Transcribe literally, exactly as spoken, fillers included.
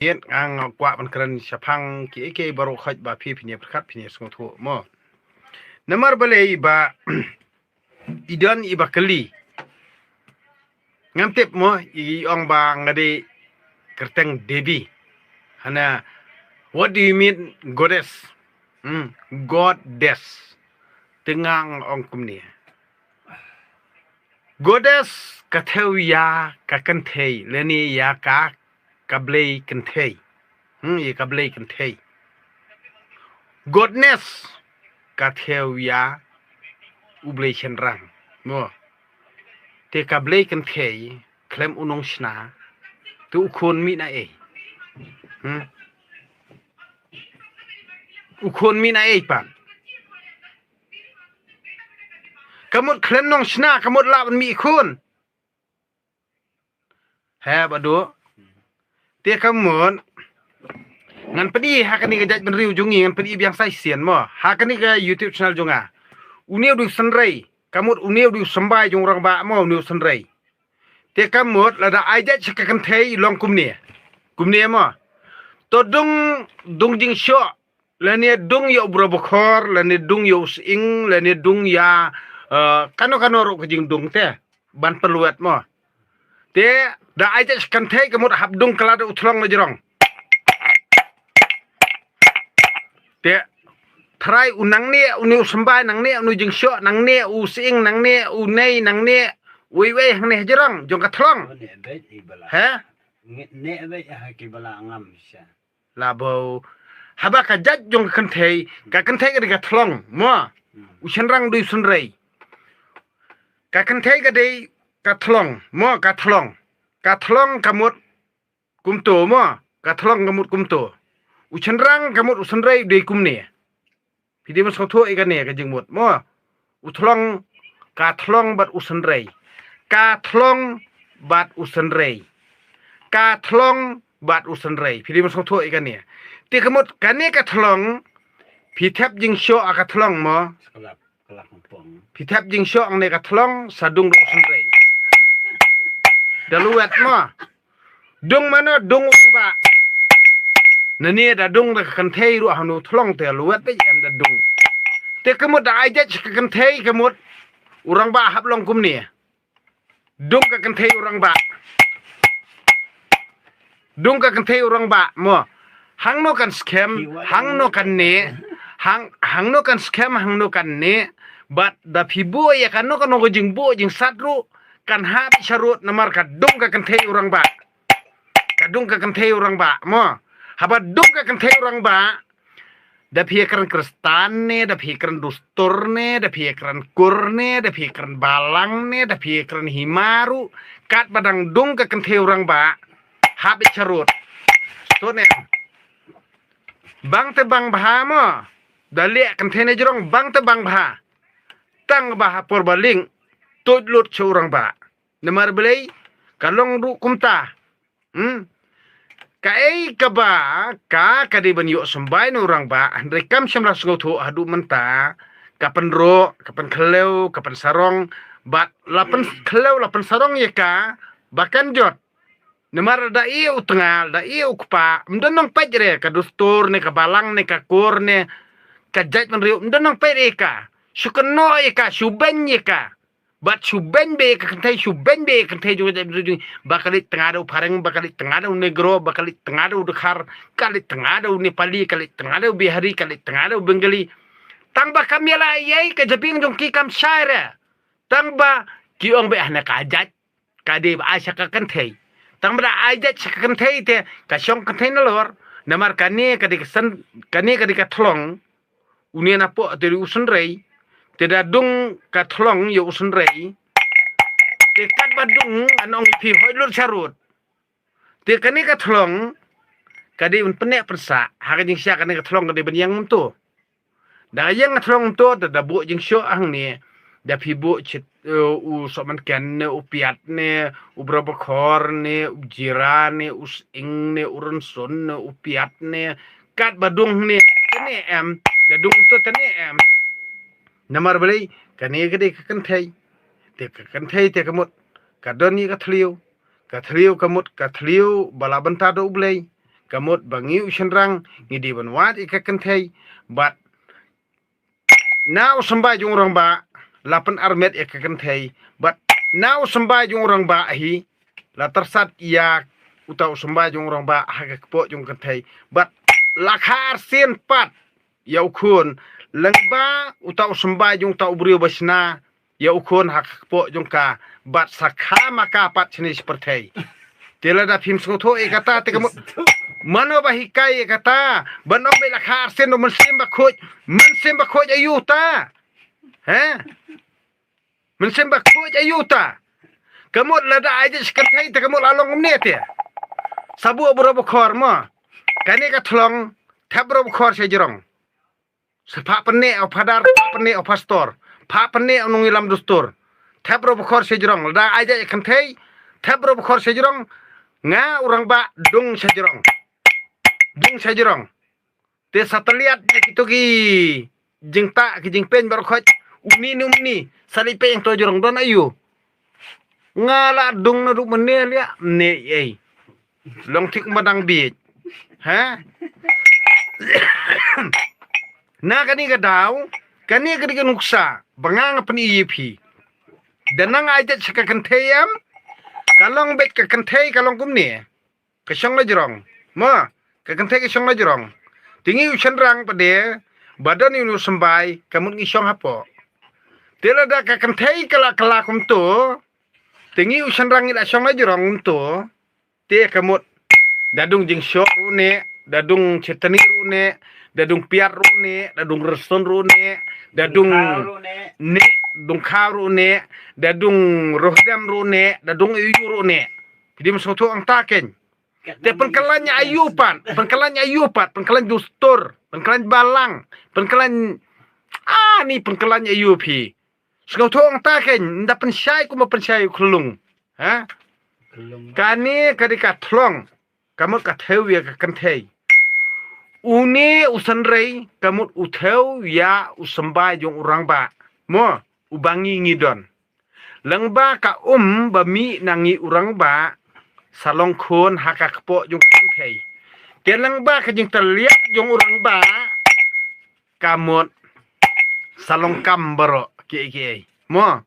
Ïet ngang kwah ban kren shaphang ki ei ki ei baroh khoit ba phi phin ïa pyrkhat phin ïa sngewthuh mo. Namar balei ba i don i ba kylli. Ngam tip mo i ong ba nga dei kyrteng Devi. Hana, what do you mean goddess? Hmm, goddess. Te ngang ong kumne. Goddess ka thew ïa ka kynthei lane ïa ka ka blei kynthei. Hmm, ïa ka blei kynthei. Goddess ka thew ïa u blei shynrang. Mo. Te ka blei kynthei khlem u nongshna. Te u khun mih na ei. Hmm. U khun mih na ei pat. Ka mut khlem nongshna ka mut lah ban mih khun. He ba du. Te ka mut ngan pynï ha kane ka jaitbynriew jong ngi ngan pynï biang sa shisien mo. Ha kane ka YouTube channel jong nga. Une u dei u synrei. Ka mut une u dei u symbai jong u rangbah mo une u synrei. Te ka mut lada ai jait sha ka kynthei long kumne. Kumne mo. To dung dung jingshoh. Lane dung ïa u bro bakhor, lane dung ïa u sying, lane dung ïa, eh, kano kano ruh ka jingdung te. Ban pynlwet mo. Te da ai jait sha ka kynthei ka mut hap dung kylla da u thlong na jrong. Te trai u nangne, une u symbai nangne, une u jingshoh nangne, u sying nangne, u nei nangne, uei uei hangne ha jrong jong ka thlong. He? Nge ne be ha ki bala ngam sha. Labo. Haba ka jait jong ka kynthei, ka kynthei ka dei ka thlong mo. Hmm. U shynrang dei u synrei. Ka kynthei ka dei ka thlong mo, ka thlong. Ka thlong ka mut kumto mo, ka thlong ka mut kumto. U shynrang ka mut u synrei u dei kumne. Phi dei ban sngewthuh ïa kane ka jingmut mo. U thlong, ka thlong bad u synrei. Ka thlong bad u synrei. Ka thlong bad u synrei. Phi dei ban sngewthuh ïa kane. Te ka mut kane ka thlong, phi thep jingshoh ha ka thlong mo. Phi thep jingshoh hangne ka thlong sa dung da u synrei. Da luwet mo. Dung mano dung u rangbah. Nane da dung da ka kynthei ruh hanu thlong te luwet bad em da dung. Te ka mut da ai jait sha ka kynthei ka mut u rangbah hap long kumne. Dung ka kynthei u rangbah. Dung ka kynthei u rangbah mo. Hangno kan skhem, hangno kan ne, hang, hangno kan skhem, hangno kan ne, bad da phi buh ïa kano kano ka jingbuh jingsat ruh, kan hap sharud namar ka dung ka kynthei u rangbah. Ka dung ka kynthei u rangbah mo. Haba dung ka kynthei u rangbah, da phi kren Khristan ne, da phi kren dustur ne, da phi kren kur ne, da phi kren balang ne, da phi kren hima ruh, katba dang dung ka kynthei u rangbah, hap sharud. Sharud ne. Bang te bang bha mo. Da leh kynthei na jrong bang te bang bha. Tang ba ha por ba ling. Tuid lut sha u rangbah. Namar balei ka long ruh kumta. Hmm. Kaei kaba ka ka dei ban ïoh symbai na u rangbah hynrei kam shym la sngewthuh haduh mynta. Ka pynroh, ka pynkhlem, ka pynsarong bad la pynkhlem la pynsarong ïa ka ba kan jot. Namar da ïa u tnga, da ïa u kpa, ym don nongpeit re ka dustur ne ka balang ne ka kur ne ka jaitbynriew, ym don nongpeit re ka. Shu kynnoh ïa ka, shu beiñ ïa ka. Bad shu beiñ bad ka kynthei, shu beiñ bad ka kynthei jong ka jaitbynriew jong ngi. Ba ka leit tnga da u phareng, ba ka leit tnga da u negro, ba ka leit tnga da u dkhar, ka leit tnga da u nepali, ka leit tnga da u bihari, ka leit tnga da u bengali. Tang ba kam ïa la ïa ka jabieng jong ki kam shai re. Tang ba ki ong ba hane ka jait. Ka dei ba ai sha ka kynthei. Tang ba da ai jait sha ka kynthei te ka shong kynthei nalor. Namar kane ka dei ka san, kane ka dei ka thlong. Une napoh te u synrei. Te da dung ka thlong ïa u synrei. Te katba dung ngan ong phi hoi lut sharud. Te kane ka thlong ka dei ban pynneh pynsah ha ka jingshisha kane ka thlong ka dei ban ïeng mynta. Da ka ïeng ka thlong mynta da da buh jingshoh hangne da phi buh chit, eh, u sohmynken ne u piat ne u bro bakhor ne u jira ne u sying ne u rynsun ne u piat ne katba dung hangne tane em da dung to tane em. Namar balei kane ka dei ka kynthei. Te ka kynthei te ka mut ka don ïa ka thliew. Ka thliew ka mut ka thliew ba la bynta da U Blei. Ka mut ba ngi u shynrang ngi dei ban wad ïa ka kynthei, bad na u symbai jong u rangbah la pynarmet ïa ka kynthei, bad na u symbai jong u rangbah hi la tyrsat ïa uta u symbai jong u rangbah ha ka kpoh jong ka kynthei, bad la kha arsien pat ïa u khun, lyngba uta u symbai jong uta u briew ba shna ïa u khun ha ka kpoh jong ka, bad sa kha ma ka pat shane sha pyrthei. Te lada phim sngewthuh ïa kata te ka mut mano ba hikai ïa kata, ban ong ba la kha arsien, u mynsiem bakhuid, mynsiem bakhuid aïu ta? He? Mynsiem bakhuid aïu ta? Ka mut lada ai jait sha kynthei te ka mut la long kumne te. Sa buh baroh bakhor mo. Kane ka thlong, thep baroh bakhor sha jrong. Sa phah pynneh u phadar, phah pynneh u pastor, phah pynneh u nongïalam dustur. Thep baroh bakhor sha jrong. Lada ai jait ïa kynthei, thep baroh bakhor sha jrong. Nga u rangbah dung sha jrong. Dung sha jrong. Te sa tylliat ïa kito ki jingtah ki jingpeiñ baroh khoit. Uni ne uni sa leit peiñ to jrong, don aïu? Nga la dung naduh mynne leh mynne ei. Long thik ma dang bieit. Ha? Na kane ka daw, kane ka dei ka nuksa ba nga nga pyni ïa phi. Da nang ai jait sha ka kynthei em, ka long beit ka kynthei ka long kumne. Ka shong la jrong. Mo, ka kynthei ka shong la jrong. Te ngi u shynrang pat de, ba don ïa u symbai, ka mut ngi shong hapoh. Te lada ka kynthei ka la kylla kumto, te ngi u shynrang ngi la shong la jrong kumto. Te ka mut da dung jingshoh ruh ne, da dung chetani ruh ne, da dung piat ruh ne, da dung rynsun ruh ne, da dung ne, dung khaw ruh ne, da dung rohdem ruh ne, da dung aïu ruh ne. Phi dei ban sngewthuh hangta keiñ. Te pynkylla aïu pat, pynkylla aïu pat, pynkylla dustur, pynkylla balang, pynkylla, ani pynkylla aïu phi. Sngewthuh hangta keiñ, ynda pynshai kumba pynshai u khyllung. Ha? Kane ka dei ka thlong, ka mut ka thew ïa ka kynthei. Une u synrei, ka mut u thew ïa u symbai jong u rangbah. Mo, uba ngi ngi don. Lyngba ka um ba mih na ngi u rangbah, sa long khun ha ka kpoh jong ka kynthei. Te lyngba ka jingtylliat jong u rangbah, ka mut sa long kam baroh kiei kiei. Mo,